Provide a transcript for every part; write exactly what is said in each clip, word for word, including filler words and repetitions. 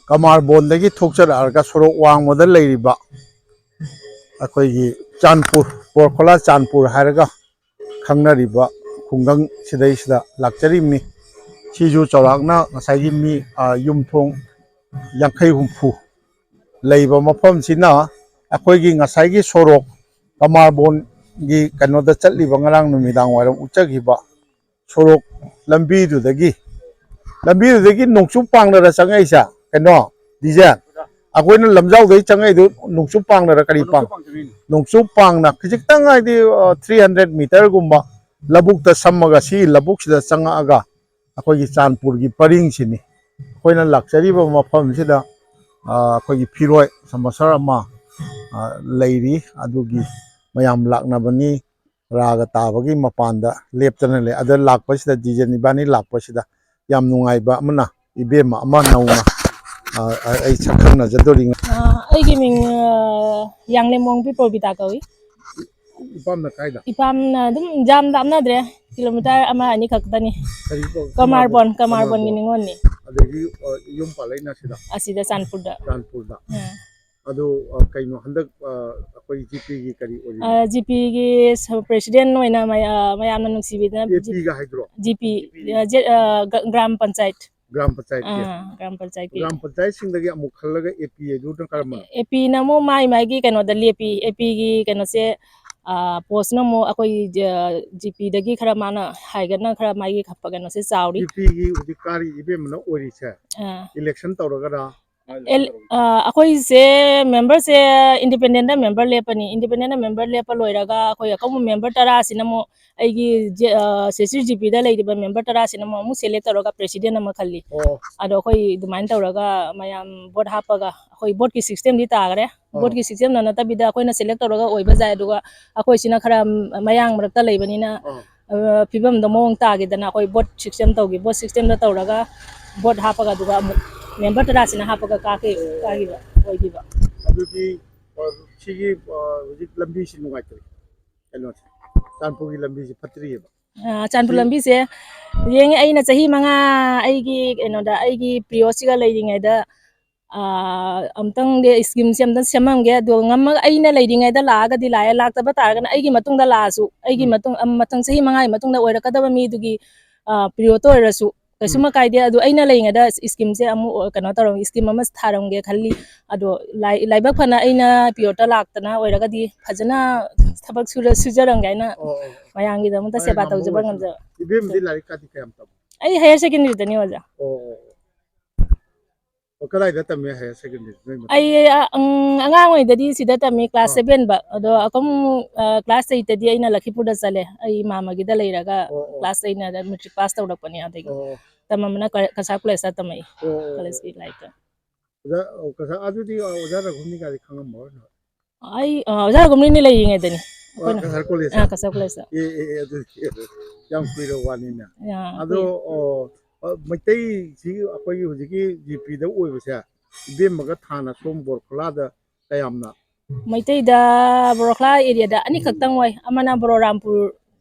ꯀꯃꯥꯔꯕꯣꯟꯗꯒꯤ ꯊꯣꯛꯆꯔꯛꯑꯒ ꯁꯣꯔꯣꯛ ꯋꯥꯡꯃꯗ ꯂꯩꯔꯤꯕ ꯑꯩꯈꯣꯏꯒꯤ ꯆꯥꯟꯄꯨꯔ, ꯄꯣꯔꯈꯣꯂꯥ ꯆꯥꯟꯄꯨꯔ ꯍꯥꯏꯔꯒ ꯈꯪꯅꯔꯤꯕ ꯈꯨꯡꯒꯪ ꯁꯤꯗꯩꯁꯤꯗ ꯂꯥꯛꯆꯔꯤꯕꯅꯤ꯫ ꯁꯤꯁꯨ ꯆꯥꯎꯔꯥꯛꯅ ꯉꯁꯥꯏꯒꯤ ꯃꯤ, ꯑ, ꯌꯨꯝꯊꯣꯡ ꯌꯥꯡꯈꯩ ꯍꯨꯝꯐꯨ ꯂꯩꯕ ꯃꯐꯝꯁꯤꯅ ꯑꯩꯈꯣꯏꯒꯤ ꯉꯁꯥꯏꯒꯤ ꯁꯣꯔꯣꯛ ꯀꯃꯥꯔꯕꯣꯟꯒꯤ ꯀꯩꯅꯣꯗ ꯆꯠꯂꯤꯕ, ꯉꯔꯥꯡ ꯅꯨꯃꯤꯗꯥꯡ ꯋꯥꯏꯔꯝ ꯎꯠꯆꯈꯤꯕ ꯁꯣꯔꯣꯛ ꯂꯝꯕꯤꯗꯨꯗꯒꯤ, ꯂꯝꯕꯤꯗꯨꯗꯒꯤ ꯅꯣꯡꯆꯨꯞ ꯄꯥꯡꯅꯔ ꯆꯪꯉꯛꯏꯁꯦ, ꯀꯩꯅꯣ, ꯗꯤꯖꯦꯟ? ꯑꯩꯈꯣꯏꯅ ꯂꯝꯖꯥꯎꯗꯒꯤ ꯆꯪꯉꯛꯏꯗꯨ ꯅꯣꯡꯆꯨꯞ ꯄꯥꯡꯅꯔ ꯀꯔꯤ ꯄꯥꯡ? ꯅꯣꯡꯆꯨꯞ ꯄꯥꯡꯅ ꯈꯖꯤꯛꯇꯪ, ꯍꯥꯏꯗꯤ, ꯑ, three hundred meterꯒꯨꯝꯕ ꯂꯧꯕꯨꯛꯇ ꯁꯝꯃꯒ ꯁꯤ ꯂꯧꯕꯨꯛꯁꯤꯗ ꯆꯪꯉꯛꯑꯒ ꯑꯩꯈꯣꯏꯒꯤ ꯆꯥꯟꯄꯨꯔꯒꯤ ꯄꯔꯤꯡꯁꯤꯅꯤ꯫ ꯑꯩꯈꯣꯏꯅ ꯂꯥꯛꯆꯔꯤꯕ ꯃꯐꯝꯁꯤꯗ, ꯑ, ꯑꯩꯈꯣꯏꯒꯤ ꯐꯤꯔꯣꯏ ꯁꯃꯣꯁꯔ ꯑꯃ, ꯑ, ꯂꯩꯔꯤ꯫ ꯑꯗꯨꯒꯤ ꯃꯌꯥꯝ ꯂꯥꯛꯅꯕꯅꯤ꯫ ꯔꯥꯒ ꯇꯥꯕꯒꯤ ꯃꯄꯥꯟꯗ ꯂꯦꯞꯇꯅ ꯂꯩ꯫ ꯑꯗ ꯂꯥꯛꯄꯁꯤꯗ, ꯗꯤꯖꯦꯟ ꯏꯕꯥꯅꯤ ꯂꯥꯛꯄꯁꯤꯗ ꯌꯥꯝ ꯅꯨꯡꯉꯥꯏꯕ ꯑꯃꯅ, ꯏꯕꯦꯝꯃ ꯑꯃ ꯅꯧꯅ, ꯑ, ꯑ, ꯑꯩ ꯁꯛ ꯈꯪꯅꯖꯗꯣꯔꯤ꯫ ꯑ, ꯑꯩꯒꯤ ꯃꯤꯡ, ꯑ, ꯌꯥꯡꯂꯦꯝꯃꯣꯡꯕꯤ ꯄ꯭ꯔꯣꯕꯤꯇꯥ ꯀꯧꯏ꯫ ꯏꯄꯥꯝꯅ ꯀꯥꯏꯗ? ꯏꯄꯥꯝꯅ ꯑꯗꯨꯝ ꯌꯥꯝ ꯂꯥꯞꯅꯗ꯭ꯔꯦ, ꯀꯤꯂꯣꯃꯤꯇꯔ ꯑꯃ ꯑꯅꯤ ꯈꯛꯇꯅꯤ꯫ ꯀꯔꯤ ꯀꯧ-, ꯀꯃꯥꯔꯕꯣꯟ, ꯀꯃꯥꯔꯕꯣꯟ꯫ ꯀꯃꯥꯔꯕꯣꯟꯒꯤ ꯅꯤꯉꯣꯜꯅꯤ꯫ ꯑꯗꯒꯤ, ꯑ, ꯌꯨꯝ ꯄꯥꯜꯂꯛꯏꯅ ꯁꯤꯗ? ꯑꯁꯤꯗ, ꯆꯥꯟꯄꯨꯔꯗ꯫ ꯆꯥꯟꯄꯨꯔꯗ꯫ ꯑ꯫ ꯑꯗꯣ, ꯑ, ꯀꯩꯅꯣ, ꯍꯟꯗꯛ, ꯑ, ꯑꯩꯈꯣꯏ ꯖꯤꯄꯤꯒꯤ ꯀꯔꯤ ꯑꯣꯏꯔꯤꯅꯣ? ꯑ, ꯖꯤꯄꯤꯒꯤ ꯁ-, ꯄ꯭ꯔꯦꯁꯤꯗꯦꯟ ꯑꯣꯏꯅ ꯃꯌꯥ-, ꯃꯌꯥꯝꯅ ꯅꯨꯡꯁꯤꯕꯤꯗꯅ ꯑꯦꯄꯤꯒ ꯍꯥꯏꯗ꯭ꯔꯣ? ꯖꯤꯄꯤ, ꯑ, ꯖꯦ-, ꯑ, ꯒ-, ꯒ꯭ꯔꯥꯝ ꯄꯟꯆꯥꯌꯠ꯫ ꯒ꯭ꯔꯥꯝ ꯄꯟꯆꯥꯌꯠꯀꯤ? ꯑꯥ, ꯒ꯭ꯔꯥꯝ ꯄꯟꯆꯥꯌꯠꯀꯤ꯫ ꯒ꯭ꯔꯥꯝ ꯄꯟꯆꯥꯌꯠꯁꯤꯡꯗꯒꯤ ꯑꯃꯨꯛ ꯈꯜꯂꯒ ꯑꯦꯄꯤ ꯍꯥꯏꯗꯨꯅ ꯀꯔꯝꯕꯅꯣ? ꯑꯦꯄꯤꯅ ꯑꯃꯨꯛ ꯃꯥꯏ ꯃꯥꯏꯒꯤ ꯀꯩꯅꯣꯗ ꯂꯦꯞꯄꯤ꯫ ꯑꯦꯄꯤꯒꯤ ꯀꯩꯅꯣꯁꯦ, ꯑ, ꯄꯣꯁꯅ ꯑꯃꯨꯛ ꯑꯩꯈꯣꯏ ꯖ-, ꯖꯤꯄꯤꯗꯒꯤ ꯈꯔ ꯃꯥꯅ ꯍꯥꯏꯒꯠꯅ ꯈꯔ ꯃꯥꯒꯤ ꯈ-, ꯀꯩꯅꯣꯁꯦ ꯆꯥꯎꯔꯤ꯫ ꯖꯤꯄꯤꯒꯤ ꯍꯧꯖꯤꯛ ꯀꯥꯔꯤ ꯏꯕꯦꯝꯃꯅ ꯑꯣꯏꯔꯤꯁꯦ, ꯑꯥ꯫ ꯏꯂꯦꯛꯁꯟ ꯇꯧꯔꯒꯔꯥ? ꯑꯦꯜ-, ꯑ, ꯑꯩꯈꯣꯏꯁꯦ ꯃꯦꯝꯕꯔꯁꯦ ꯏꯟꯗꯤꯄꯦꯟꯗꯦꯟꯗ ꯃꯦꯝꯕꯔ ꯂꯦꯞꯄꯅꯤ꯫ ꯏꯟꯗꯤꯄꯦꯟꯗꯦꯟꯗ ꯃꯦꯝꯕꯔ ꯂꯦꯞꯄ ꯂꯣꯏꯔꯒ ꯑꯩꯈꯣꯏ ꯑꯀꯧꯕ ꯃꯦꯝꯕꯔ ꯇꯔꯥꯁꯤꯅ ꯑꯃꯨꯛ ꯑꯩꯒꯤ ꯖꯦ-, ꯑ, ꯁꯦꯁꯤꯔ ꯖꯤꯄꯤꯗ ꯂꯩꯔꯤꯕ ꯃꯦꯝꯕꯔ ꯇꯔꯥꯁꯤꯅ ꯑꯃꯨꯛ, ꯑꯃꯨꯛ ꯁꯦꯂꯦꯛ ꯇꯧꯔꯒ ꯄ꯭ꯔꯦꯁꯤꯗꯦꯟ ꯑꯃ ꯈꯜꯂꯤ꯫ ꯑꯣ꯫ ꯑꯗꯣ ꯑꯩꯈꯣꯏ ꯑꯗꯨꯃꯥꯏꯅ ꯇꯧꯔꯒ ꯃꯌꯥꯝ ꯚꯣꯠ ꯍꯥꯞꯄꯒ ꯑꯩꯈꯣꯏ ꯚꯣꯠꯀꯤ ꯁꯤꯁꯇꯦꯝꯗꯤ ꯇꯥꯈꯔꯦ꯫ ꯑꯣ꯫ ꯚꯣꯠꯀꯤ ꯁꯤꯁꯇꯦꯝꯗ ꯅꯠꯇꯕꯤꯗ ꯑꯩꯈꯣꯏꯅ ꯁꯦꯂꯦꯛ ꯇꯧꯔꯒ ꯑꯣꯏꯕ ꯌꯥꯏ꯫ ꯑꯗꯨꯒ ꯑꯩꯈꯣꯏꯁꯤꯅ ꯈꯔ ꯃꯌꯥꯡ ꯃꯔꯛꯇ ꯂꯩꯕꯅꯤꯅ, ꯑꯣ꯫ ꯑ, ꯐꯤꯕꯝꯗꯣ ꯃꯑꯣꯡ ꯇꯥꯈꯤꯗꯅ ꯑꯩꯈꯣꯏ ꯚꯣꯠ ꯁꯤꯁꯇꯦꯝ ꯇꯧꯈꯤ꯫ ꯚꯣꯠ ꯁꯤꯁꯇꯦꯝꯗ ꯇꯧꯔꯒ ꯚꯣꯠ ꯍꯥꯞꯄꯒ ꯑꯗꯨꯒ ꯑꯃꯨꯛ ꯃꯦꯝꯕꯔ ꯇꯔꯥꯁꯤꯅ ꯍꯥꯞꯄꯒ ꯀꯥꯈꯤ-, ꯀꯥꯈꯤꯕ ꯑꯣꯏꯈꯤꯕ꯫ ꯑꯗꯨꯗꯤ, ꯑ, ꯁꯤꯒꯤ, ꯑ, ꯍꯧꯖꯤꯛ ꯂꯝꯕꯤꯁꯤ ꯅꯨꯡꯉꯥꯏꯇ꯭ꯔꯤ, ꯀꯩꯅꯣꯁꯦ, ꯆꯥꯟꯄꯨꯔꯒꯤ ꯂꯝꯕꯤꯁꯤ ꯐꯠꯇ꯭ꯔꯤꯑꯕ꯫ ꯑ, ꯆꯥꯟꯄꯨꯔ ꯁꯤ ꯂꯝꯕꯤꯁꯦ ꯌꯦꯡꯉꯦ ꯑꯩꯅ ꯆꯍꯤ ꯃꯉꯥ ꯑꯩꯒꯤ ꯀꯩꯅꯣꯗ, ꯑꯩꯒꯤ ꯄ꯭ꯔꯤꯌꯣꯁꯤꯒ ꯂꯩꯔꯤꯉꯩꯗ, ꯑ, ꯑꯝꯇꯪꯗꯤ ꯁ꯭ꯀꯤꯝꯁꯦ ꯑꯝꯇꯪ ꯁꯦꯝꯃꯝꯒꯦ꯫ ꯑꯗꯣ ꯉꯝꯃꯒ ꯑꯩꯅ ꯂꯩꯔꯤꯉꯩꯗ ꯂꯥꯛꯑꯒꯗꯤ ꯂꯥꯛꯑꯦ, ꯂꯥꯛꯇꯕ ꯇꯥꯔꯒꯅ ꯑꯩꯒꯤ ꯃꯇꯨꯡꯗ ꯂꯥꯛꯑꯁꯨ, ꯑꯩꯒꯤ ꯎꯝ꯫ ꯃꯇꯨꯡ, ꯑꯝ, ꯃꯊꯪ ꯆꯍꯤ ꯃꯉꯥꯒꯤ ꯃꯇꯨꯡꯗ ꯑꯣꯏꯔꯛꯀꯗꯕ ꯃꯤꯗꯨꯒꯤ, ꯑ, ꯄ꯭ꯔꯤꯌꯣꯠꯇ ꯑꯣꯏꯔꯁꯨ ꯀꯩꯁꯨꯝ ꯎꯝ꯫ ꯑꯀꯥꯏꯗꯦ꯫ ꯑꯗꯣ ꯑꯩꯅ ꯂꯩꯔꯤꯉꯩꯗ ꯁ꯭ꯀꯤꯝꯁꯦ ꯑꯃꯨꯛ, ꯑ, ꯀꯩꯅꯣ ꯇꯧꯔꯝꯒꯦ, ꯁ꯭ꯀꯤꯝ ꯑꯃ ꯊꯥꯔꯝꯒꯦ ꯈꯜꯂꯤ꯫ ꯑꯗꯣ ꯂꯥꯏ-, ꯂꯥꯏꯕꯛ ꯐꯅ ꯑꯩꯅ ꯄ꯭ꯔꯤꯌꯣꯠꯇ ꯂꯥꯛꯇꯅ ꯑꯣꯏꯔꯒꯗꯤ ꯐꯖꯅ ꯊꯕꯛ ꯁꯨꯔ-, ꯁꯨꯖꯔꯝꯒꯦ ꯍꯥꯏꯅ ꯑꯣ, ꯑꯣ, ꯑꯣ꯫ ꯃꯌꯥꯝꯒꯤꯗꯃꯛꯇ ꯍꯣꯏ, ꯁꯦꯕꯥ ꯉꯝꯕ ꯇꯧꯖꯕ ꯑꯣꯏꯁꯅꯨ꯫ ꯉꯝꯖ-, ꯏꯕꯦꯝꯗꯤ ꯂꯥꯏꯔꯤꯛ ꯀꯥꯗꯤ ꯀꯌꯥꯝ ꯇꯝꯃꯤ? ꯑꯩ ꯍꯥꯌꯔ ꯁꯦꯀꯦꯟꯗꯔꯤꯗꯅꯤ, ꯑꯣꯖꯥ꯫ ꯑꯣ, ꯑꯣ, ꯑꯣ꯫ ꯑꯣ, ꯀꯗꯥꯏꯗ ꯇꯝꯃꯦ ꯍꯥꯌꯔ ꯁꯦꯀꯦꯟꯗꯔꯤ ꯅꯣꯏ ꯃꯇꯝꯗ? ꯑꯩ, ꯑ, ꯑꯪ, ꯑꯉꯥꯡ ꯑꯣꯏꯗꯗꯤ ꯁꯤꯗ ꯇꯝꯃꯤ, ꯀ꯭ꯂꯥꯁ ꯑꯥ꯫ ꯁꯚꯦꯟ ꯕ꯫ ꯑꯗꯣ ꯑꯀꯨꯝ, ꯑ, ꯀ꯭ꯂꯥꯁ ꯑꯩꯠꯇꯗꯤ ꯑꯩꯅ ꯂꯈꯤꯄꯨꯔꯗ ꯆꯠꯂꯦ, ꯑꯩ ꯃꯥꯃꯒꯤꯗ ꯂꯩꯔꯒ ꯑꯣ, ꯑꯣ꯫ ꯀ꯭ꯂꯥꯁ ꯑꯩꯠꯅ ꯑꯗ ꯃꯦꯇ꯭ꯔꯤꯛ ꯄꯥꯁ ꯇꯧꯔꯛꯄꯅꯦ ꯑꯗꯒꯤ꯫ ꯑꯣ, ꯑꯣ꯫ ꯇꯝꯃꯝꯕꯅ ꯀ-, ꯀꯁꯥꯔ ꯀꯣꯂꯦꯖꯇ ꯇꯝꯃꯛꯏ, ꯑꯣ, ꯑꯣ, ꯑꯣ꯫ ꯀꯣꯂꯦꯖꯀꯤ ꯂꯥꯏꯔꯤꯛꯇ꯫ ꯑꯣꯖꯥ, ꯑꯣ, ꯀꯁꯥꯔ, ꯑꯗꯨꯗꯤ, ꯑ, ꯑꯣꯖꯥ ꯔꯘꯨꯅꯤꯒꯗꯤ ꯈꯪꯉꯝꯃꯔꯣꯏ ꯅꯣꯏ? ꯑꯩ, ꯑ, ꯑꯣꯖꯥ ꯔꯘꯨꯅꯤꯅ ꯂꯩꯔꯤꯉꯩꯗꯅꯤ ꯑꯣ, ꯑꯩꯈꯣꯏꯅ꯫ ꯀꯁꯥꯔ ꯀꯣꯂꯦꯖꯇ? ꯑ, ꯀꯁꯥꯔ ꯀꯣꯂꯦꯖꯇ꯫ ꯑꯦ, ꯑꯦ, ꯑꯦ, ꯑꯗꯨꯗꯤ ꯌꯥꯝ ꯀꯨꯏꯔꯕ ꯋꯥꯅꯤꯅꯦ꯫ ꯑ, ꯑꯗꯣ, ꯀꯨꯏꯔꯦ꯫ ꯑꯣ, ꯑ, ꯃꯩꯇꯩꯁꯤ ꯑꯩꯈꯣꯏꯒꯤ ꯍꯧꯖꯤꯛꯀꯤ ꯖꯤ ꯄꯤꯗ ꯑꯣꯏꯕꯁꯦ, ꯏꯕꯦꯝꯃꯒ ꯊꯥꯅ ꯁꯣꯝ ꯕꯣꯔꯈꯣꯂꯥꯗ ꯀꯌꯥꯝꯅ? ꯃꯩꯇꯩꯗ ꯕꯣꯔꯣꯈꯂꯥ ꯑꯦꯔꯤꯌꯥꯗ ꯑꯅꯤꯈꯛꯇꯪ ꯑꯣꯏ, ꯑꯃꯅ ꯕꯣꯔꯣꯔꯥꯝꯄꯨꯔ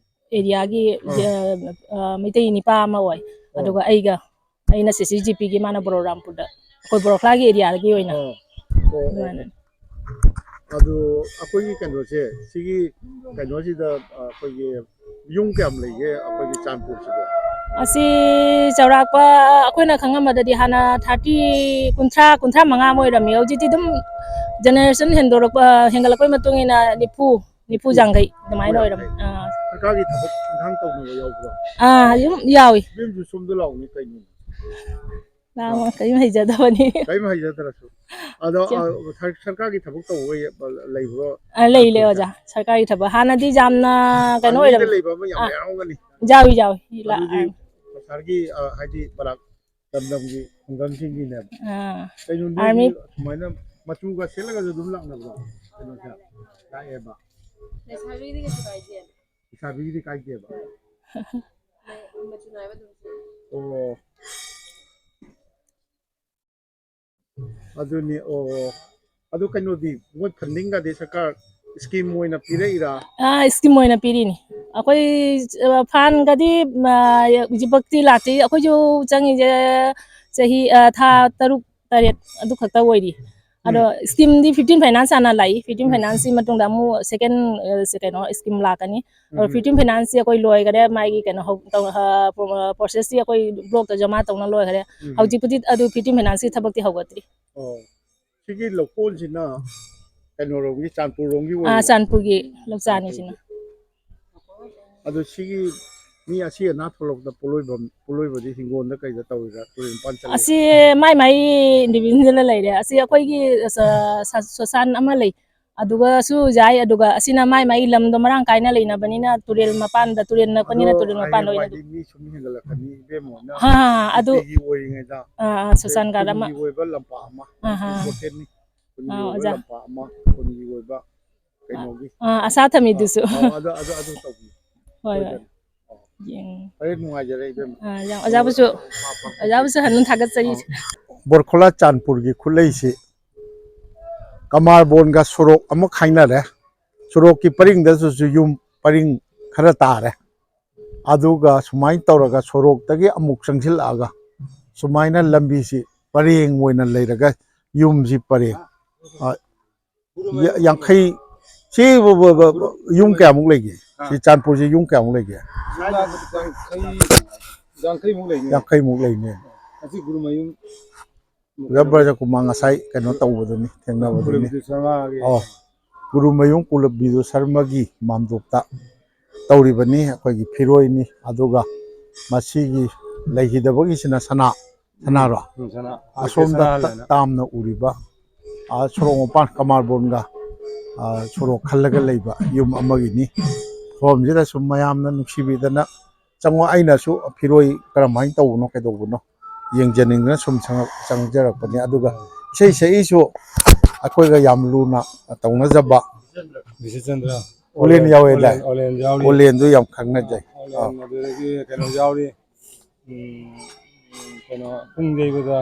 ꯑꯦꯔꯤꯌꯥꯒꯤ, ꯑꯥ꯫ ꯑ, ꯑ, ꯃꯩꯇꯩ ꯅꯤꯄꯥ ꯑꯃ ꯑꯣꯏ, ꯑꯥ꯫ ꯑꯗꯨꯒ ꯑꯩꯒ, ꯑꯩꯅ ꯁꯤ ꯁꯤ ꯖꯤ ꯄꯤꯒꯤ, ꯃꯥꯅ ꯕꯣꯔꯣꯔꯥꯝꯄꯨꯔꯗ, ꯑꯩꯈꯣꯏ ꯕꯣꯔꯣꯈꯂꯥꯒꯤ ꯑꯦꯔꯤꯌꯥꯗꯒꯤ ꯑꯣꯏꯅ꯫ ꯑꯥ꯫ ꯑꯣ, ꯑꯣ, ꯑꯗꯨꯃꯥꯏꯅ꯫ ꯑꯣ꯫ ꯑꯗꯨ ꯑꯩꯈꯣꯏꯒꯤ ꯀꯩꯅꯣꯁꯦ, ꯁꯤꯒꯤ ꯀꯩꯅꯣꯁꯤꯗ, ꯑ, ꯑꯩꯈꯣꯏꯒꯤ ꯌꯨꯝ ꯀꯌꯥꯝ ꯂꯩꯒꯦ ꯑꯩꯈꯣꯏꯒꯤ ꯆꯥꯟꯄꯨꯔꯁꯤꯗ? ꯑꯁꯤ ꯆꯥꯎꯔꯥꯛꯄ ꯑꯩꯈꯣꯏꯅ ꯈꯪꯉꯝꯕꯗꯗꯤ ꯍꯥꯟꯅ ꯊꯥꯔꯇꯤ, ꯀꯨꯟꯊ꯭ꯔꯥ, ꯀꯨꯟꯊ꯭ꯔꯥ ꯃꯉꯥ ꯑꯃ ꯑꯣꯏꯔꯝꯃꯤ꯫ ꯍꯧꯖꯤꯛꯇꯤ ꯑꯗꯨꯝ ꯖꯦꯅꯦꯔꯦꯁꯟ ꯍꯦꯟꯗꯣꯔꯛꯄ, ꯍꯦꯟꯒꯠꯂꯛꯄꯒꯤ ꯃꯇꯨꯡ ꯏꯟꯅ ꯅꯤꯐꯨ, ꯅꯤꯐꯨ ꯌꯥꯡꯈꯩ ꯑꯗꯨꯃꯥꯏꯅ ꯑꯣꯏꯔꯝꯃꯤ꯫ ꯑꯣꯏꯔꯝꯃꯦ꯫ ꯑꯥ꯫ ꯁꯔꯀꯥꯔꯒꯤ ꯊꯕꯛ ꯏꯪꯈꯥꯡ ꯇꯧꯅꯕ ꯌꯥꯎꯕ꯭ꯔꯣ? ꯑꯥ, ꯑꯗꯨꯝ ꯌꯥꯎꯏ꯫ ꯏꯕꯦꯝꯁꯨ ꯁꯣꯝꯗ ꯂꯥꯛꯎꯅꯦ ꯀꯩꯅꯣ? ꯂꯥꯛꯑꯣ, ꯑꯥ꯫ ꯀꯔꯤꯝ ꯍꯩꯖꯗꯕꯅꯤ꯫ ꯀꯔꯤꯝ ꯍꯩꯖꯗ꯭ꯔꯁꯨ꯫ ꯑꯗꯣ, ꯆꯦ-, ꯑ, ꯁꯔ-, ꯁꯔꯀꯥꯔꯒꯤ ꯊꯕꯛ ꯇꯧꯕ ꯂꯩꯕ꯭ꯔꯣ? ꯑ, ꯂꯩ, ꯂꯩ, ꯃꯅꯤꯄꯨꯔꯗ? ꯑꯣꯖꯥ꯫ ꯁꯔꯀꯥꯔꯒꯤ ꯊꯕꯛ ꯍꯥꯟꯅꯗꯤ ꯌꯥꯝꯅ ꯀꯩꯅꯣ ꯄꯥꯟꯃꯤꯗ ꯑꯣꯏꯔꯝ-, ꯂꯩꯕ ꯑꯃ ꯌꯥꯝ ꯑ, ꯌꯥꯎꯔꯝꯒꯅꯤ꯫ ꯌꯥꯎꯏ, ꯌꯥꯎꯏ꯫ ꯂꯥ-, ꯑꯗꯨꯗꯤ ꯑ꯫ ꯁꯔꯀꯥꯔꯒꯤ, ꯑ, ꯍꯥꯏꯗꯤ ꯃꯅꯥꯛ ꯂꯝꯗꯝꯒꯤ ꯈꯨꯡꯒꯪꯁꯤꯡꯒꯤꯅꯦꯕ꯫ ꯑꯥ꯫ ꯀꯩꯅꯣ ꯅꯣꯏꯒꯤ ꯑꯥꯔꯃꯤ꯫ ꯁꯨꯃꯥꯏꯅ ꯃꯆꯨꯒ ꯁꯦꯠꯂꯒꯁꯨ ꯑꯗꯨꯝ ꯂꯥꯛꯅꯕ꯭ꯔꯣ? ꯀꯩꯅꯣꯁꯦ ꯂꯥꯛꯑꯦꯕ꯫ ꯂꯩꯁꯥꯕꯤꯒꯤꯗꯤ ꯀꯩꯁꯨ ꯀꯥꯏꯗꯦ꯫ ꯂꯩꯁꯥꯕꯤꯒꯤꯗꯤ ꯀꯥꯏꯗꯦꯕ꯫ ꯃ-, ꯃꯆꯨ ꯅꯥꯏꯕ ꯑꯗꯨꯝ ꯁꯦꯠꯂꯦ꯫ ꯑꯣ꯫ ꯑꯗꯨꯅꯤ, ꯑꯣ, ꯑꯗꯨ ꯀꯩꯅꯣꯗꯤ, ꯃꯣꯏ ꯐꯟꯗꯤꯡꯒꯗꯤ ꯁꯔꯀꯥꯔ ꯁ꯭ꯀꯤꯝ ꯑꯣꯏꯅ ꯄꯤꯔꯛꯏꯔꯥ? ꯑꯥ, ꯁ꯭ꯀꯤꯝ ꯑꯣꯏꯅ ꯄꯤꯔꯤꯅꯤ꯫ ꯑꯩꯈꯣꯏ, ꯑ, ꯐꯥꯟꯒꯗꯤ, ꯑ, ꯍꯧꯖꯤꯛꯐꯥꯎꯇꯤ ꯂꯥꯛꯇ꯭ꯔꯤ꯫ ꯑꯩꯈꯣꯏꯁꯨ ꯆꯪꯉꯤꯁꯦ ꯆꯍꯤ, ꯑ, ꯊꯥ ꯇꯔꯨꯛ ꯇꯔꯦꯠ ꯑꯗꯨ ꯈꯛꯇ ꯑꯣꯏꯔꯤ꯫ ꯑꯗꯣ ꯁ꯭ꯀꯤꯝꯗꯤ ꯐꯤꯐꯇꯤꯟ ꯐꯥꯏꯅꯥꯟꯁ ꯍꯥꯟꯅ ꯂꯥꯛꯏ꯫ ꯐꯤꯐꯇꯤꯟ ꯐꯥꯏꯅꯥꯟꯁꯀꯤ ꯃꯇꯨꯡꯗ ꯑꯃꯨꯛ ꯁꯦꯀꯦꯟ, ꯑ, ꯀꯩꯅꯣ, ꯁ꯭ꯀꯤꯝ ꯂꯥꯛꯀꯅꯤ꯫ ꯑꯗꯣ ꯐꯤꯐꯇꯤꯟ ꯐꯥꯏꯅꯥꯟꯁꯁꯤ ꯑꯩꯈꯣꯏ ꯂꯣꯏꯈꯔꯦ꯫ ꯃꯥꯒꯤ ꯀꯩꯅꯣ ꯍꯧ-, ꯇꯧ-, ꯑ, ꯄ꯭ꯔꯣ-, ꯑ, ꯄ꯭ꯔꯣꯁꯦꯁꯇꯤ ꯑꯩꯈꯣꯏ ꯕ꯭ꯂꯣꯛꯇ ꯖꯃꯥ ꯇꯧꯅ ꯂꯣꯏꯈꯔꯦ꯫ ꯍꯧꯖꯤꯛꯄꯨꯗꯤ ꯑꯗꯨ ꯐꯤꯐꯇꯤꯟ ꯐꯥꯏꯅꯥꯟꯁꯀꯤ ꯊꯕꯛꯇꯤ ꯍꯧꯒꯠꯇ꯭ꯔꯤ꯫ ꯑꯣ꯫ ꯁꯤꯒꯤ ꯂꯧꯀꯣꯟꯁꯤꯅ ꯀꯩꯅꯣꯔꯣꯝꯒꯤ, ꯆꯥꯟꯄꯨꯔꯔꯣꯝꯒꯤ ꯑꯥ, ꯑꯣꯏꯔꯤꯔꯥ? ꯆꯥꯟꯄꯨꯔꯒꯤ ꯂꯧꯆꯥꯅꯤ ꯁꯤꯅ꯫ ꯑꯗꯣ ꯁꯤꯒꯤ ꯃꯤ ꯑꯁꯤ ꯑꯅꯥ ꯊꯣꯛꯂꯛꯄꯗ ꯄꯣꯠꯂꯣꯏꯕꯝ, ꯄꯣꯠꯂꯣꯏꯕꯗꯤ ꯍꯤꯡꯒꯣꯜꯗ ꯀꯩꯗ ꯇꯧꯔꯤꯔꯥ, ꯇꯨꯔꯦꯜ ꯃꯄꯥꯟ ꯆꯠꯂꯤꯔꯥ? ꯑꯁꯤ ꯃꯥꯏ ꯃꯥꯏ individual ꯂꯩꯔꯦ꯫ ꯑꯁꯤ ꯑꯩꯈꯣꯏꯒꯤ ꯁ-, ꯁ-, ꯁꯣꯁꯥꯟ ꯑꯃ ꯂꯩ, ꯑꯗꯨꯒꯁꯨ ꯌꯥꯏ꯫ ꯑꯗꯨꯒ ꯑꯁꯤꯅ ꯃꯥꯏ ꯃꯥꯏ ꯂꯝꯗꯣ ꯃꯔꯥꯡ ꯀꯥꯏꯅ ꯂꯩꯅꯕꯅꯤꯅ ꯇꯨꯔꯦꯜ ꯃꯄꯥꯟꯗ, ꯇꯨꯔꯦꯜ ꯅꯛꯄꯅꯤꯅ ꯑꯗꯣ ꯇꯨꯔꯦꯜ ꯃꯄꯥꯟꯗ ꯑꯣꯏꯅ ꯍꯌꯦꯡꯋꯥꯏꯗꯤ ꯃꯤ ꯁꯨꯝ ꯍꯦꯟꯒꯠꯂꯛꯀꯅꯤ ꯏꯕꯦꯝꯃ ꯍꯣꯏꯅ ꯍꯥ, ꯍꯥ, ꯑꯗꯨ ꯅꯨꯄꯤꯒꯤ ꯑꯣꯏꯔꯤꯉꯩꯗ ꯑꯥ, ꯑꯥ, ꯁꯣꯁꯥꯟ ꯀꯥꯔꯗ ꯑꯃ ꯈꯨꯟꯒꯤ ꯑꯣꯏꯕ ꯂꯝꯄꯥꯛ ꯑꯃ, ꯑꯥ, ꯑꯥ꯫ important ꯅꯤ꯫ ꯈꯨꯟꯒꯤ ꯑꯥ, ꯑꯣꯏꯕ ꯑꯣꯖꯥ꯫ ꯂꯝꯄꯥꯛ ꯑꯃ, ꯈꯨꯟꯒꯤ ꯑꯣꯏꯕ ꯀꯩꯅꯣꯒꯤ꯫ ꯑꯥ, ꯑꯁꯥ ꯊꯝꯃꯤꯗꯨꯁꯨ꯫ ꯑꯥ, ꯑꯗꯨ, ꯑꯗꯨ, ꯑꯗꯨ ꯇꯧꯕꯤꯌꯨ꯫ ꯍꯣꯏ, ꯍꯣꯏ꯫ ꯁꯣꯏꯗꯅ꯫ ꯑꯥ꯫ ꯌꯦꯡ-, ꯐꯔꯦ, ꯅꯨꯡꯉꯥꯏꯖꯔꯦ ꯏꯕꯦꯝꯃ꯫ ꯑꯥ, ꯌꯥꯝ, ꯑꯣꯖꯥꯕꯨꯁꯨ, ꯑꯣꯖꯥꯕꯨꯁꯨ ꯍꯟꯅ ꯊꯥꯒꯠꯆꯔꯤ꯫ ꯕꯣꯔꯈꯣꯂꯥ ꯆꯥꯟꯄꯨꯔꯒꯤ ꯈꯨꯠꯂꯩꯁꯤ ꯀꯃꯥꯔꯕꯣꯟꯒ ꯁꯣꯔꯣꯛ ꯑꯃ ꯈꯥꯏꯅꯔꯦ꯫ ꯁꯣꯔꯣꯛꯀꯤ ꯄꯔꯤꯡꯗꯁꯨ ꯌꯨꯝ ꯄꯔꯤꯡ ꯈꯔ ꯇꯥꯔꯦ꯫ ꯑꯗꯨꯒ ꯁꯨꯃꯥꯏꯅ ꯇꯧꯔꯒ ꯁꯣꯔꯣꯛꯇꯒꯤ ꯑꯃꯨꯛ ꯆꯪꯁꯤꯜꯂꯛꯑꯒ ꯁꯨꯃꯥꯏꯅ ꯂꯝꯕꯤꯁꯤ ꯄꯔꯦꯡ ꯑꯣꯏꯅ ꯂꯩꯔꯒ ꯌꯨꯝꯁꯤ ꯄꯔꯦꯡ, ꯑ, ꯌꯥ-, ꯌꯥꯡꯈꯩ, ꯁꯤ ꯕ-, ꯕ-, ꯕ-, ꯕ-, ꯌꯨꯝ ꯀꯌꯥꯃꯨꯛ ꯂꯩꯒꯦ? ꯁꯤ ꯆꯥꯟꯄꯨꯔꯁꯤ ꯌꯨꯝ ꯀꯌꯥꯃꯨꯛ ꯂꯩꯒꯦ? ꯌꯥꯡꯈꯩ, ꯌꯥꯡꯈꯩꯃꯨꯛ ꯂꯩꯅꯤ꯫ ꯌꯥꯡꯈꯩꯃꯨꯛ ꯂꯩꯅꯦ꯫ ꯑꯁꯤ ꯒꯨꯔꯨꯃꯌꯨꯝ ꯔꯕꯔ ꯀꯨꯃꯥꯔ ꯉꯁꯥꯏ ꯀꯩꯅꯣ ꯇꯧꯕꯗꯨꯅꯤ, ꯊꯦꯡꯅꯕꯗꯨꯅꯤ꯫ ꯀꯨꯂꯕꯤꯗꯨ ꯁꯔꯃꯥꯒꯤ꯫ ꯑꯣ, ꯒꯨꯔꯨꯃꯌꯨꯝ ꯀꯨꯂꯕꯤꯗꯨ ꯁꯔꯃꯒꯤ ꯃꯥꯝꯗꯣꯞꯇ ꯇꯧꯔꯤꯕꯅꯤ꯫ ꯑꯩꯈꯣꯏꯒꯤ ꯐꯤꯔꯣꯏꯅꯤ꯫ ꯑꯗꯨꯒ ꯃꯁꯤꯒꯤ ꯂꯩꯈꯤꯗꯕꯒꯤꯁꯤꯅ ꯁꯅꯥ, ꯁꯅꯥꯔꯣ? ꯎꯝ, ꯁꯅꯥ꯫ ꯑꯁꯣꯝꯗ ꯁꯅꯥ ꯇ-, ꯂꯩꯅ꯫ ꯇꯥꯝꯅ ꯎꯔꯤꯕ, ꯑ, ꯁꯣꯔꯣꯛ ꯃꯄꯥꯟ ꯀꯃꯥꯔꯕꯣꯟꯒ, ꯑ, ꯁꯣꯔꯣꯛ ꯈꯜꯂꯒ ꯂꯩꯕ ꯌꯨꯝ ꯑꯃꯒꯤꯅꯤ꯫ ꯃꯐꯝꯁꯤꯗ ꯁꯨꯝ ꯃꯌꯥꯝꯅ ꯅꯨꯡꯁꯤꯕꯤꯗꯅ ꯆꯪꯉꯣ꯫ ꯑꯩꯅꯁꯨ ꯐꯤꯔꯣꯏ ꯀꯔꯝꯍꯥꯏꯅ ꯇꯧꯕꯅꯣ ꯀꯩꯗꯧꯕꯅꯣ ꯌꯦꯡꯖꯅꯤꯡꯗꯅ ꯁꯨꯝ ꯆꯪꯉꯛ-, ꯆꯪꯖꯔꯛꯄꯅꯤ꯫ ꯑꯗꯨꯒ ꯏꯁꯩ ꯁꯛꯏꯁꯨ ꯑꯩꯈꯣꯏꯒ ꯌꯥꯝ ꯂꯨꯅ ꯇꯧꯅꯖꯕ ꯕꯤꯁꯤꯆꯟꯗ꯭ꯔ꯫ ꯑꯣꯂꯦꯟ ꯌꯥꯎꯋꯦꯗꯥꯏ? ꯑꯣꯂꯦꯟ, ꯑꯣꯂꯦꯟ ꯌꯥꯎꯔꯤ꯫ ꯑꯣꯂꯦꯟꯗꯨ ꯌꯥꯝ ꯈꯪꯅꯖꯩ꯫ ꯑꯣꯂꯦꯟ, ꯑꯗꯨꯗꯒꯤ ꯀꯩꯅꯣ ꯌꯥꯎꯔꯤ꯫ ꯎꯝ, ꯀꯩꯅꯣ ꯄꯨꯡ ꯌꯩꯕꯗ